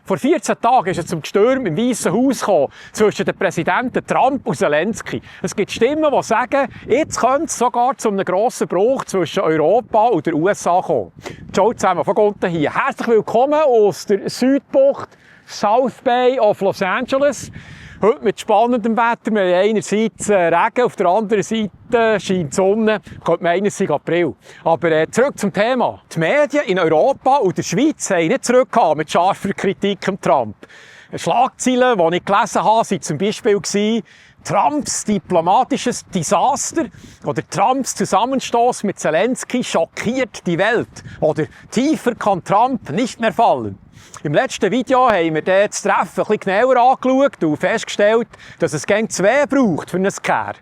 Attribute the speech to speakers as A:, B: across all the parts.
A: Vor 14 Tagen ist es zum Gestürm im Weißen Haus gekommen, zwischen den Präsidenten Trump und Zelensky. Es gibt Stimmen, die sagen, jetzt könnte es sogar zu einem grossen Bruch zwischen Europa und den USA kommen. Ciao zusammen, von unten hier. Herzlich willkommen aus der Südbucht, South Bay of Los Angeles. Heute mit spannendem Wetter. Wir haben einerseits Regen, auf der anderen Seite scheint die Sonne. Könnte man einerseits April. Aber zurück zum Thema. Die Medien in Europa und der Schweiz haben nicht zurückgekommen mit scharfer Kritik an Trump. Schlagzeilen, die ich gelesen habe, waren zum Beispiel Trumps diplomatisches Desaster oder Trumps Zusammenstoß mit Zelensky schockiert die Welt oder tiefer kann Trump nicht mehr fallen. Im letzten Video haben wir das Treffen ein bisschen genauer angeschaut und festgestellt, dass es gegen zwei braucht für einen Scare.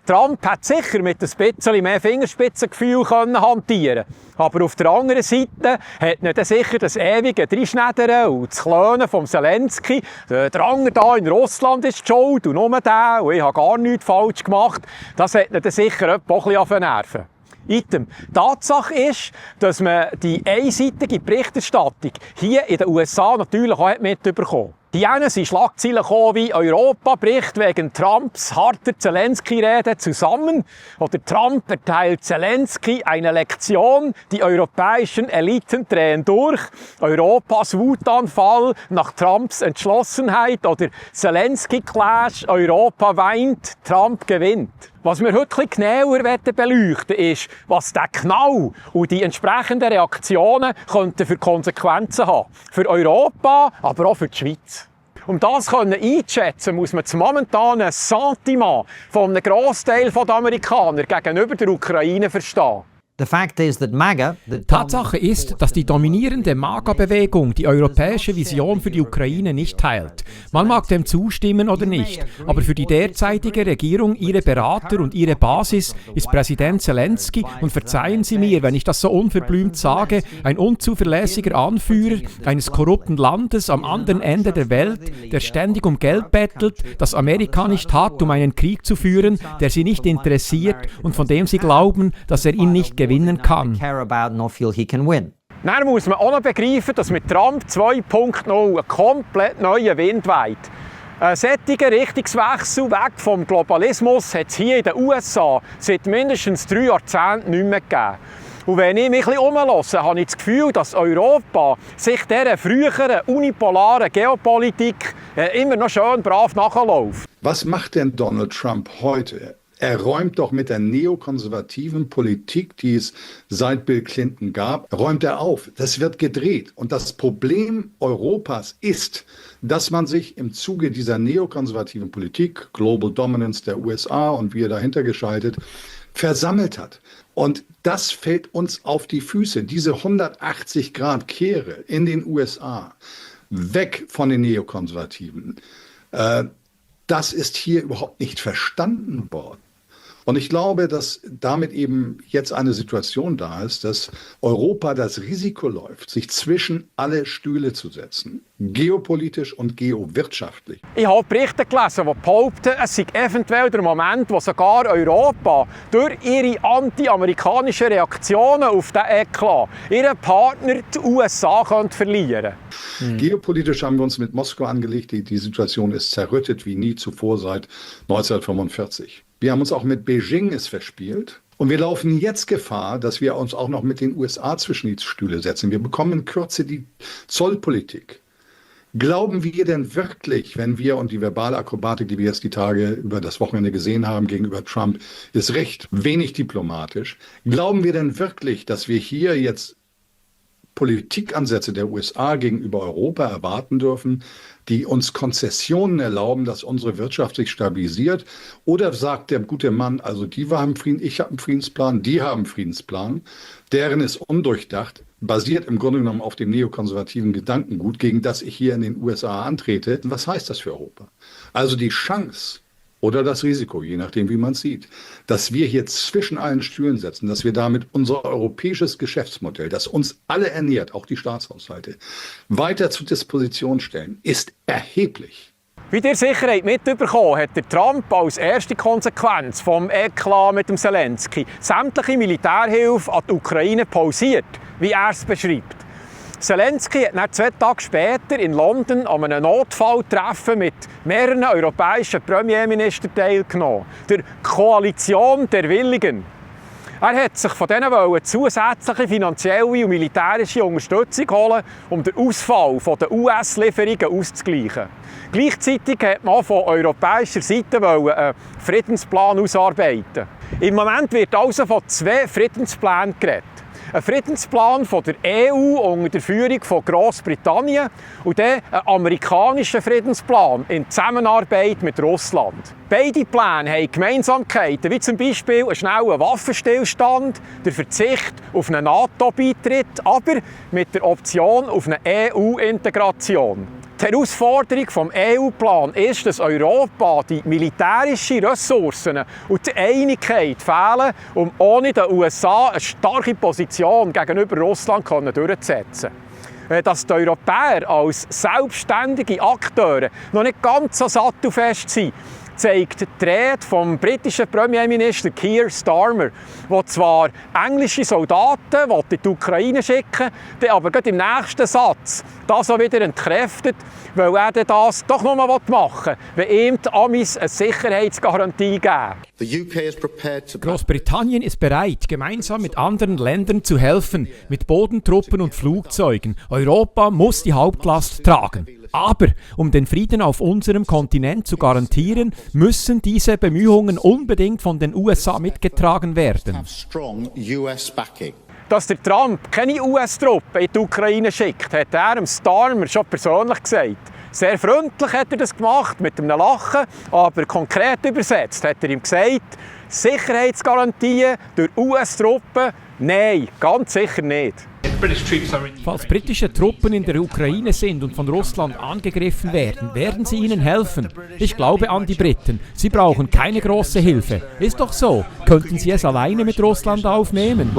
A: Trump hat sicher mit ein bisschen mehr Fingerspitzengefühl hantieren können. Aber auf der anderen Seite hat nicht sicher das ewige Dreischneidern und das Klönen vom Zelensky. Der Anger da in Russland ist die Schuld und nur der und ich habe gar nichts falsch gemacht. Das hat nicht sicher auch ein bisschen nerven. Item. Tatsache ist, dass man die einseitige Berichterstattung hier in den USA natürlich auch mitbekommen hat. Die einen sind Schlagzeilen gekommen wie Europa bricht wegen Trumps harter Zelensky-Rede zusammen oder Trump erteilt Zelensky eine Lektion, die europäischen Eliten drehen durch, Europas Wutanfall nach Trumps Entschlossenheit oder Zelensky-Clash, Europa weint, Trump gewinnt. Was wir heute etwas genauer beleuchten ist, was der Knall und die entsprechenden Reaktionen könnten für Konsequenzen haben. Für Europa, aber auch für die Schweiz. Um das einzuschätzen, muss man das momentane Sentiment von einem Grossteil der Amerikaner gegenüber der Ukraine verstehen.
B: Tatsache ist, dass die dominierende MAGA-Bewegung die europäische Vision für die Ukraine nicht teilt. Man mag dem zustimmen oder nicht, aber für die derzeitige Regierung, ihre Berater und ihre Basis ist Präsident Zelensky, und verzeihen Sie mir, wenn ich das so unverblümt sage, ein unzuverlässiger Anführer eines korrupten Landes am anderen Ende der Welt, der ständig um Geld bettelt, das Amerika nicht hat, um einen Krieg zu führen, der sie nicht interessiert und von dem sie glauben, dass er ihn nicht gewinnen kann.
A: Dann muss man auch noch begreifen, dass mit Trump 2.0 ein komplett neuer Wind weht. Ein solcher Richtungswechsel weg vom Globalismus hat es hier in den USA seit mindestens 3 Jahrzehnten nicht mehr gegeben. Und wenn ich mich ein bisschen umhöre, habe ich das Gefühl, dass Europa sich dieser früheren unipolaren Geopolitik immer noch schön brav nachläuft.
C: Was macht denn Donald Trump heute? Er räumt doch mit der neokonservativen Politik, die es seit Bill Clinton gab, räumt er auf. Das wird gedreht. Und das Problem Europas ist, dass man sich im Zuge dieser neokonservativen Politik, Global Dominance der USA und wie er dahinter geschaltet, versammelt hat. Und das fällt uns auf die Füße. Diese 180-Grad-Kehre in den USA, weg von den Neokonservativen, das ist hier überhaupt nicht verstanden worden. Und ich glaube, dass damit eben jetzt eine Situation da ist, dass Europa das Risiko läuft, sich zwischen alle Stühle zu setzen, geopolitisch und geowirtschaftlich.
A: Ich habe Berichte gelesen, die behaupten, es sei eventuell der Moment, wo sogar Europa durch ihre anti-amerikanischen Reaktionen auf den Eklat ihren Partner, die USA, verlieren könnte.
C: Geopolitisch haben wir uns mit Moskau angelegt. Die Situation ist zerrüttet wie nie zuvor seit 1945. Wir haben uns auch mit Beijing verspielt. Und wir laufen jetzt Gefahr, dass wir uns auch noch mit den USA zwischen die Stühle setzen. Wir bekommen in Kürze die Zollpolitik. Glauben wir denn wirklich, wenn wir, und die verbale Akrobatik, die wir jetzt die Tage über das Wochenende gesehen haben gegenüber Trump, ist recht wenig diplomatisch. Glauben wir denn wirklich, dass wir hier jetzt Politikansätze der USA gegenüber Europa erwarten dürfen, die uns Konzessionen erlauben, dass unsere Wirtschaft sich stabilisiert? Oder sagt der gute Mann, also die haben Frieden, ich habe einen Friedensplan, die haben einen Friedensplan, deren ist undurchdacht, basiert im Grunde genommen auf dem neokonservativen Gedankengut, gegen das ich hier in den USA antrete. Was heißt das für Europa? Also die Chance oder das Risiko, je nachdem, wie man es sieht, dass wir hier zwischen allen Stühlen setzen, dass wir damit unser europäisches Geschäftsmodell, das uns alle ernährt, auch die Staatshaushalte, weiter zur Disposition stellen, ist erheblich.
A: Wie ihr sicher mitbekommen hat der Trump als erste Konsequenz vom Eklat mit dem Zelensky sämtliche Militärhilfe an die Ukraine pausiert, wie er es beschreibt. Zelensky hat dann 2 Tage später in London an einem Notfalltreffen mit mehreren europäischen Premierministern teilgenommen. Der Koalition der Willigen. Er hat sich von denen zusätzliche finanzielle und militärische Unterstützung holen, um den Ausfall der US-Lieferungen auszugleichen. Gleichzeitig hat man von europäischer Seite einen Friedensplan ausarbeiten. Im Moment wird also von 2 Friedensplänen geredet. Ein Friedensplan von der EU unter der Führung von Großbritannien und dann ein amerikanischer Friedensplan in Zusammenarbeit mit Russland. Beide Pläne haben Gemeinsamkeiten, wie zum Beispiel einen schnellen Waffenstillstand, der Verzicht auf einen NATO-Beitritt, aber mit der Option auf eine EU-Integration. Die Herausforderung des EU-Plans ist, dass Europa die militärischen Ressourcen und die Einigkeit fehlen, um ohne den USA eine starke Position gegenüber Russland durchzusetzen. Dass die Europäer als selbstständige Akteure noch nicht ganz so sattelfest sind, zeigt die Rede vom britischen Premierminister Keir Starmer, der zwar englische Soldaten in die Ukraine schicken will, aber gerade im nächsten Satz das auch wieder entkräftet, weil er das doch noch mal machen will, wenn ihm die Amis eine Sicherheitsgarantie geben.
B: Großbritannien ist bereit, gemeinsam mit anderen Ländern zu helfen, mit Bodentruppen und Flugzeugen. Europa muss die Hauptlast tragen. Aber um den Frieden auf unserem Kontinent zu garantieren, müssen diese Bemühungen unbedingt von den USA mitgetragen werden.
A: Dass der Trump keine US-Truppen in die Ukraine schickt, hat er dem Starmer schon persönlich gesagt. Sehr freundlich hat er das gemacht, mit einem Lachen, aber konkret übersetzt hat er ihm gesagt, Sicherheitsgarantien durch US-Truppen, nein, ganz sicher nicht.
B: Falls britische Truppen in der Ukraine sind und von Russland angegriffen werden, werden sie ihnen helfen. Ich glaube an die Briten. Sie brauchen keine große Hilfe. Ist doch so. Könnten sie es alleine mit Russland aufnehmen?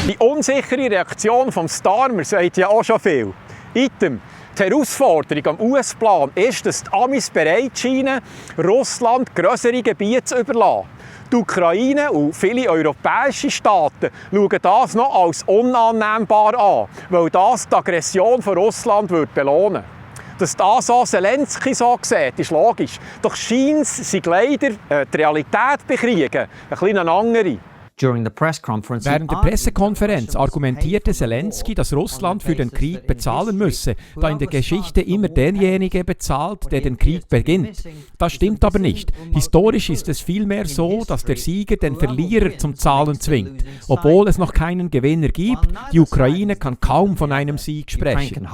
A: Die unsichere Reaktion vom Starmer sagt ja auch schon viel. Item. Die Herausforderung am US-Plan ist, dass die Amis bereit scheinen, Russland grössere Gebiete zu überlassen. Die Ukraine und viele europäische Staaten schauen das noch als unannehmbar an, weil das die Aggression von Russland belohnen würde. Dass das auch Zelensky so sieht, ist logisch. Doch scheint es, sich leider die Realität bekriegen, ein bisschen eine andere.
B: Während der Pressekonferenz argumentierte Zelensky, dass Russland für den Krieg bezahlen müsse, da in der Geschichte immer derjenige bezahlt, der den Krieg beginnt. Das stimmt aber nicht. Historisch ist es vielmehr so, dass der Sieger den Verlierer zum Zahlen zwingt. Obwohl es noch keinen Gewinner gibt, die Ukraine kann kaum von einem Sieg sprechen.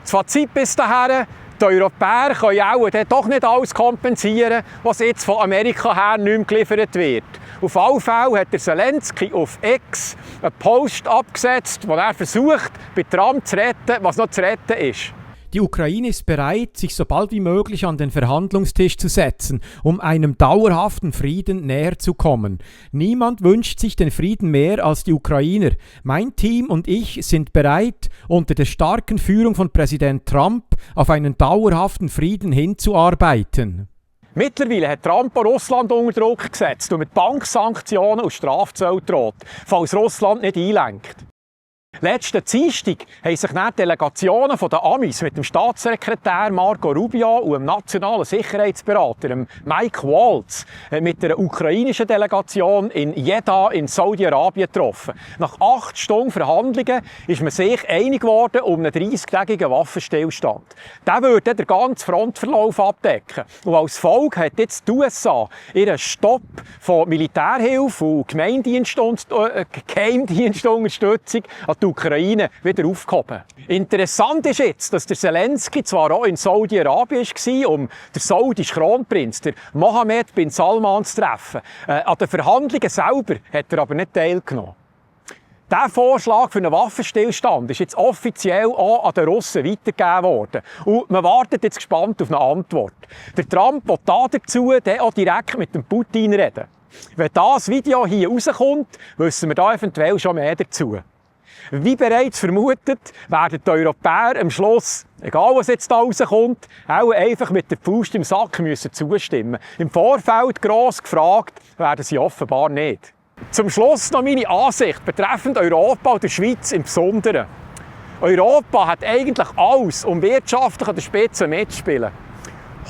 A: Das Fazit bis dahin: Die Europäer können auch doch nicht alles kompensieren, was jetzt von Amerika her nicht mehr geliefert wird. Auf alle Fälle hat der Zelensky auf X einen Post abgesetzt, wo er versucht, bei Trump zu retten, was noch zu retten ist.
B: Die Ukraine ist bereit, sich so bald wie möglich an den Verhandlungstisch zu setzen, um einem dauerhaften Frieden näher zu kommen. Niemand wünscht sich den Frieden mehr als die Ukrainer. Mein Team und ich sind bereit, unter der starken Führung von Präsident Trump auf einen dauerhaften Frieden hinzuarbeiten.
A: Mittlerweile hat Trump Russland unter Druck gesetzt und mit Banksanktionen und Strafzöllen droht, falls Russland nicht einlenkt. Letzten Dienstag haben sich dann Delegationen der Amis mit dem Staatssekretär Marco Rubio und dem nationalen Sicherheitsberater Mike Waltz mit der ukrainischen Delegation in Jeddah in Saudi-Arabien getroffen. Nach 8 Stunden Verhandlungen ist man sich einig geworden um einen 30-tägigen Waffenstillstand. Der würde den ganzen Frontverlauf abdecken. Und als Folge hat jetzt die USA ihren Stopp von Militärhilfe und Geheimdienstunterstützung an die Ukraine wieder aufgehoben. Interessant ist jetzt, dass der Zelensky zwar auch in Saudi-Arabien war, um den saudischen Kronprinz, der Mohammed bin Salman, zu treffen. An den Verhandlungen selber hat er aber nicht teilgenommen. Dieser Vorschlag für einen Waffenstillstand ist jetzt offiziell auch an den Russen weitergegeben worden. Und man wartet jetzt gespannt auf eine Antwort. Der Trump will dazu auch direkt mit dem Putin reden. Wenn das Video hier rauskommt, wissen wir da eventuell schon mehr dazu. Wie bereits vermutet, werden die Europäer am Schluss, egal was jetzt da rauskommt, auch einfach mit der Faust im Sack müssen zustimmen. Im Vorfeld gross gefragt werden sie offenbar nicht. Zum Schluss noch meine Ansicht betreffend Europa und der Schweiz im Besonderen. Europa hat eigentlich alles, um wirtschaftlich an der Spitze mitzuspielen.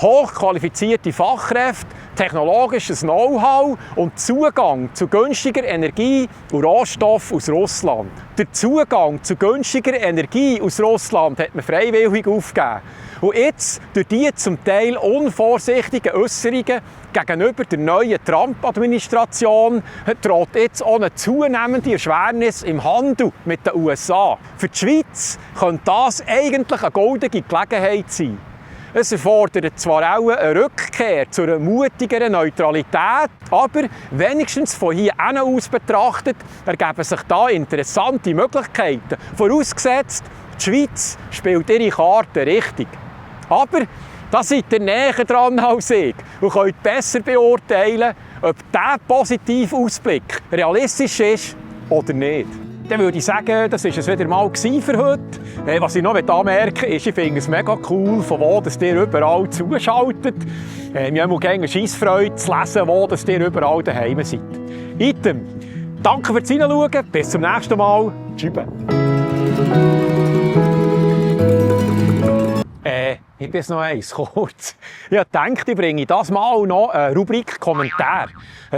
A: Hochqualifizierte Fachkräfte, technologisches Know-how und Zugang zu günstiger Energie und Rohstoffen aus Russland. Der Zugang zu günstiger Energie aus Russland hat man freiwillig aufgegeben. Und jetzt, durch die zum Teil unvorsichtigen Äußerungen gegenüber der neuen Trump-Administration, droht jetzt auch eine zunehmende Erschwernis im Handel mit den USA. Für die Schweiz könnte das eigentlich eine goldene Gelegenheit sein. Es erfordert zwar auch eine Rückkehr zu einer mutigeren Neutralität, aber wenigstens von hier aus betrachtet ergeben sich da interessante Möglichkeiten. Vorausgesetzt, die Schweiz spielt ihre Karten richtig. Aber da seid ihr näher dran als ich und könnt besser beurteilen, ob dieser positive Ausblick realistisch ist oder nicht. Dann würde ich sagen, das war es wieder mal für heute. Was ich noch anmerken will, ist, ich finde es mega cool, von wo ihr überall zuschaltet. Wir haben gerne Scheissfreude zu lesen, wo ihr überall daheim seid. Item, danke fürs Hineinschauen, bis zum nächsten Mal. Tschüss. Ich bin jetzt noch eins, kurz. Ich dachte, ich bringe das Mal noch eine Rubrik Kommentar.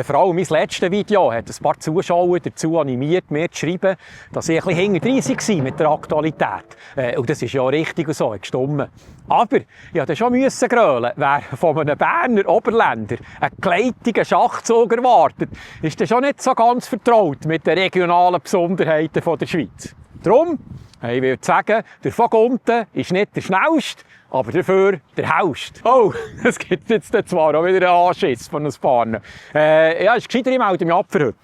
A: Vor allem mein letztes Video hat ein paar Zuschauer dazu animiert, mir zu schreiben, dass ich ein bisschen hinterher war mit der Aktualität. Und das ist ja richtig und so, gestimmt. Aber ich musste schon grölen, wer von einem Berner Oberländer einen gleitigen Schachzug erwartet, ist dann schon nicht so ganz vertraut mit den regionalen Besonderheiten der Schweiz. Darum, ich würde sagen, der Vogunten ist nicht der schnellste, aber dafür der hellste. Oh, es gibt jetzt zwar auch wieder einen Anschiss von ein paar. Ja, ist gescheiter, ich melde mich ab für heute.